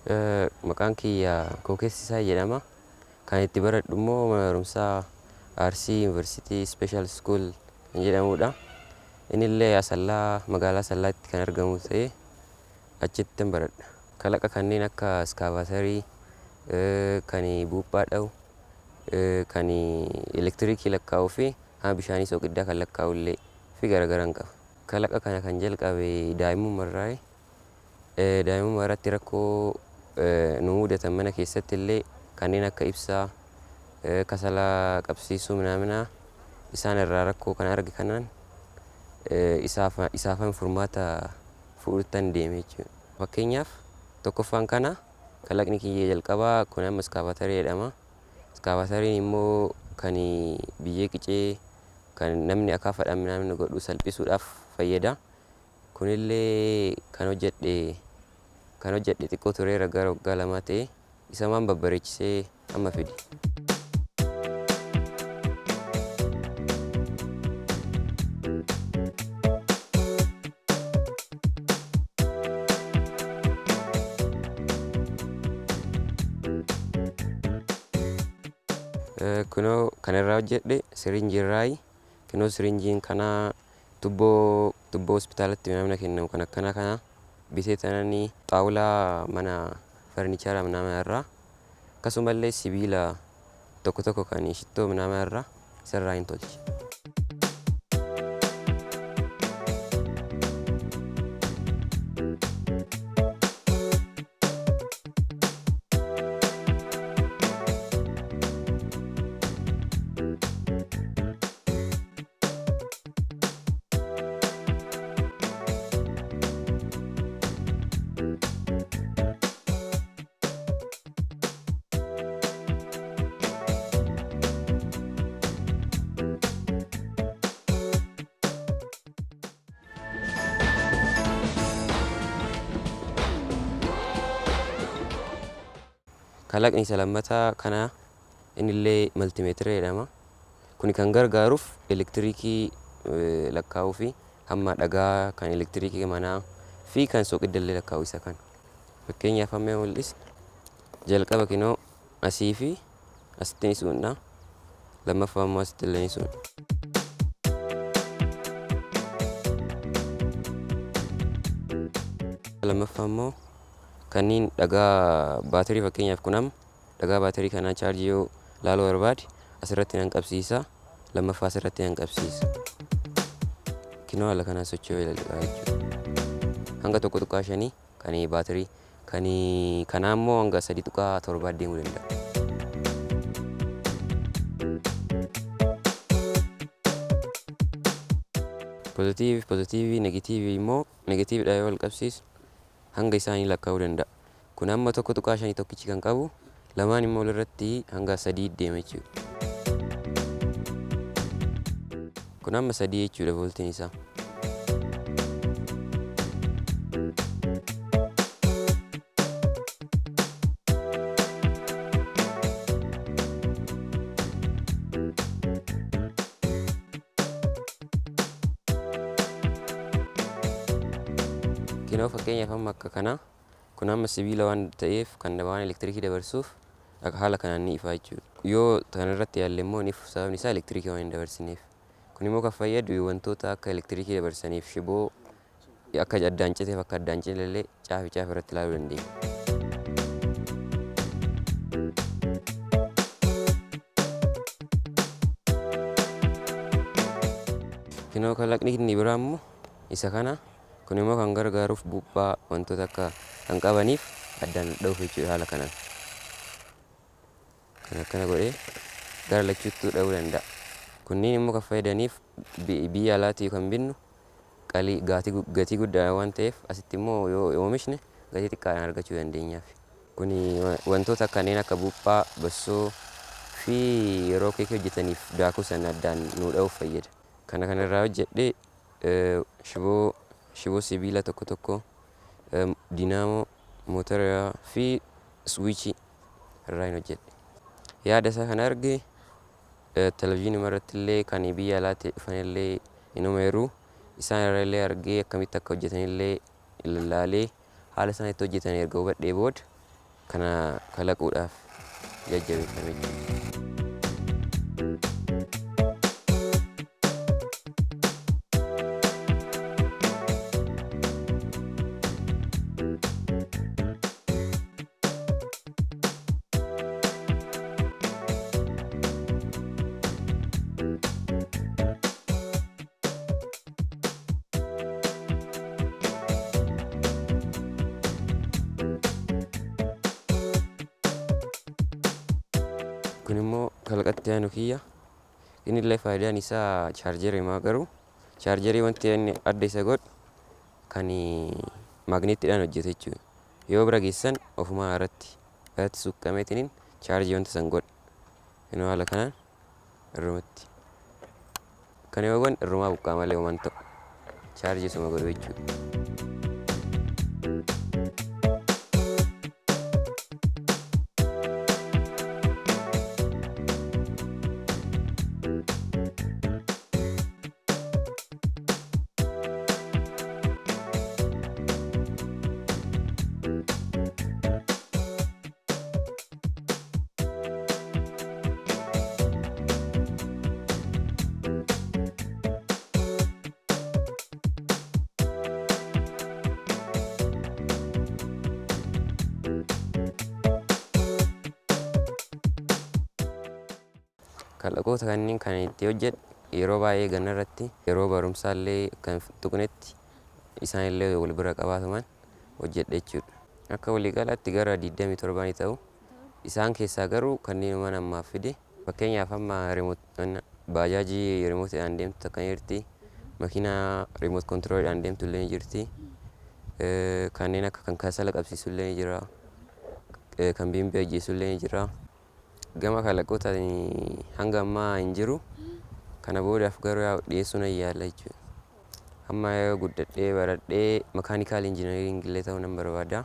Maqaan kiyya Kookeessisaa jedhama. Kan itti baradhu immoo mana barumsaa Arsii Yuunivarsiitii Special School kan jedhamudha. Inni illee Asallaa, magaalaa Asallaatti kan argamu ta'ee achittin baradha. Kalaqa kanneen akka iskaavaatarii, kan buuphaa dha'u, kan elektiriikii lakkaa'uu fi hamma bishaanii soqiddaa kan lakkaa'u illee fi garaagaraan qaba. Kalaqa kana kan jalqabe daa'imummaa daa'imummaa irratti rakkoo nu mudatan mana keessatti illee kanneen akka ibsaa, kasala qabsiisuu minaaminaa isaan irraa rakkoo kan arge kanaan isaafan furmaata fuudhuuttan deeme jechuudha. Fakkeenyaaf tokkoffaan kana kalaqni kiyya jalqabaa kun amma iskaavaatarii jedhama. Iskaavaatariin immoo kan biyyee qicee kan namni akaafaadhaan minaamina godhu salphisuudhaaf fayyada. Kunillee kan hojjedhe xiqqoo tureera, gara waggaa 2 ta'e isumaan babbareechisee amma fide. Kunoo kan irraa hojjedhe siriinjii irraayi. Kunoo siriinjiin kana tubboo hospitaalatti minaamina kennamu kan akkanaa kana bitee tananii xaawulaa mana farniichara minaamina irraa akkasumallee sibiila tokko tokko kan shittoo minaamina irraa isarraa hin tolche. Kalaqni isa lammataa kana innillee maltimeetira jedhama. Kuni kan gargaaruuf elektiriikii lakkaa'uu fi hamma dhagaa kan elektiriikii manaa fi kan soqidda illee lakkaa'u isa kana. Fakkeenyaaf amma yoo mul'isne jalqaba kinoo asii fi asitti ni suunna. Lammaffaa immoo asitti illee ni suunna. Lammaffaa immoo kanneen dhagaa baatirii, fakkeenyaaf kun amma dhagaa baatirii kanaa chaarjii yoo laaluu barbaade asirratti nan qabsiisa. Lammaffaa asirratti nan qabsiisa. Kinoo haala kanaan socho'uu jalqaba jechuudha. Hanga 1.5 kan baatirii kan kanaa immoo hanga 3.7 deemuu danda'a. Pozitiivii pozitiivii negatiivii immoo negatiiviidha yoo wal qabsiisu hanga isaanii lakkaa'uu danda'a. Kun amma 1.5 tokkichi kan qabu, lamaan immoo walirratti hanga 3 deema jechuudha. Kun amma 3 jechuudha vooltiin isaa. Kinoo fakkeenyaaf amma akka kanaa kun amma sibiila waan ta'eef kan waan elektiriikii dabarsuuf haala kanaan ni ifa jechuudha. Yoo kanarratti yaalle immoo ni ifu, sababni isaa elektiriikii waan hin dabarsineef. Kun immoo kan fayyadu wantoota akka elektiriikii dabarsaniif shiboo akka addaan citeef akka addaan cine illee caafi caafi irratti ilaaluu dandeenya. Kinoo kalaqni inni biraa immoo isa kana. Kun immoo kan gargaaruuf buuphaa wantoota akka kan qabaniif addaan dha'uuf jechuudha haala kanaan. Kan akkana godhee gara lachuuttuu dha'uu danda'a. Kunniin immoo kan fayyadaniif biyya alaatii kan binnu qalii gatii guddaa waan ta'eef asitti immoo yoo oomishne gatii xiqqaadhaan argachuu dandeenyaaf. Kuni wantoota kanneen akka buuphaa, bassoo fi yeroo keekii hojjetaniif daakuu sana addaan nuu dha'uuf fayyada. Kana kanarraa hojjedhe shiboo sibiila tokko tokko, dinaamoo, motora fi swiichii irraa hin hojjedhe. Yaada isaa kana arge televizyiinuma irratti illee kan biyya alaatti dhufan illee inuma yeroo isaan irra illee argee akkamitti akka hojjetan illee ilaalee haala isaan itti hojjetan erga hubadhee booda Kana kalaquudhaaf jajjabeeffame jechuudha. Kun immoo kalaqatti aanu kiyya. Inni illee faayidaan isaa chaarjerii maa garuu chaarjerii wanti inni adda isa godhu kan maagneettiidhaan hojjeta jechuudha. Yoo bira geessan ofumaa irratti suuqqameetiniin chaarjii wanta san godha. Inni haala kanaan irrumatti. Kana yoo goone irrumaa buqqaa malee homaa hin ta'u. Chaarjii suma godhu jechuudha. Kalaqoota kanneen kan itti hojjedhu yeroo baay'ee ganna irratti yeroo barumsaallee kan tuqnetti isaanillee wal bira qabaatumaan hojjedha jechuudha. Akka waliigalaatti gara 27 ni ta'u. Isaan keessaa garuu kanneen ammaaf fide fakkeenyaaf amma baajaajii riimootiidhaan deemtu takka ni jirti. Makiinaa riimoot kontirooliidhaan deemtu illee ni jirti. Kanneen akka kan kasala qabsiisu illee ni jira. Kan biinbee ajjeesu illee ni jira. Gama kalaqootaatiin hanga ammaa hin jiru. Kana boodaaf garuu yaa dhiyeessuu nan yaala jechuudha. Amma yoo guddadhee baradhee makaanikaal injiinaringii illee ta'uu nan barbaada.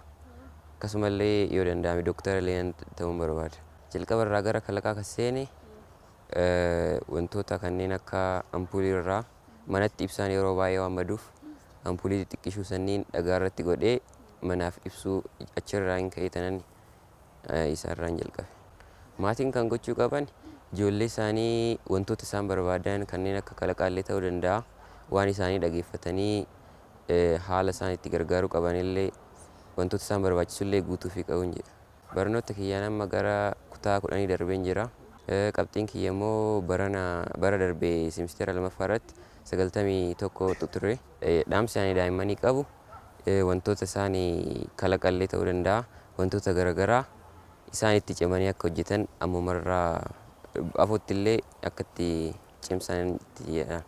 Akkasumallee yoo danda'ame dooktara illee ta'uu barbaada. Jalqaba irraa gara kalaqaa kan seene wantoota kanneen akka ampuulii irraa manatti ibsaan yeroo baay'ee waan baduuf ampuulii xixiqqishuu sanniin dhagaa irratti godhee manaaf ibsuu achirraa hin ka'ee tanan isarraan jalqabe. Maatiin kan gochuu qaban ijoollee isaanii wantoota isaan barbaadan kanneen akka kalaqaallee ta'uu danda'a. Waan isaanii dhageeffatanii haala isaan itti gargaaruu qabanillee wantoota isaan barbaachisullee guutuufii qabuun jedha. Barnoota kiyyaan amma gara kutaa 10 darbeen jira. Qabxiin kiyya immoo bara darbee seemisteera 2ffaa irratti 91 ture. Dhaamsi ani daa'immanii qabu wantoota isaan kalaqallee ta'uu danda'a. Wantoota garaagaraa isaan itti cimanii akka hojjetan ammumarraa afotti illee akka itti cimsan itti jedha.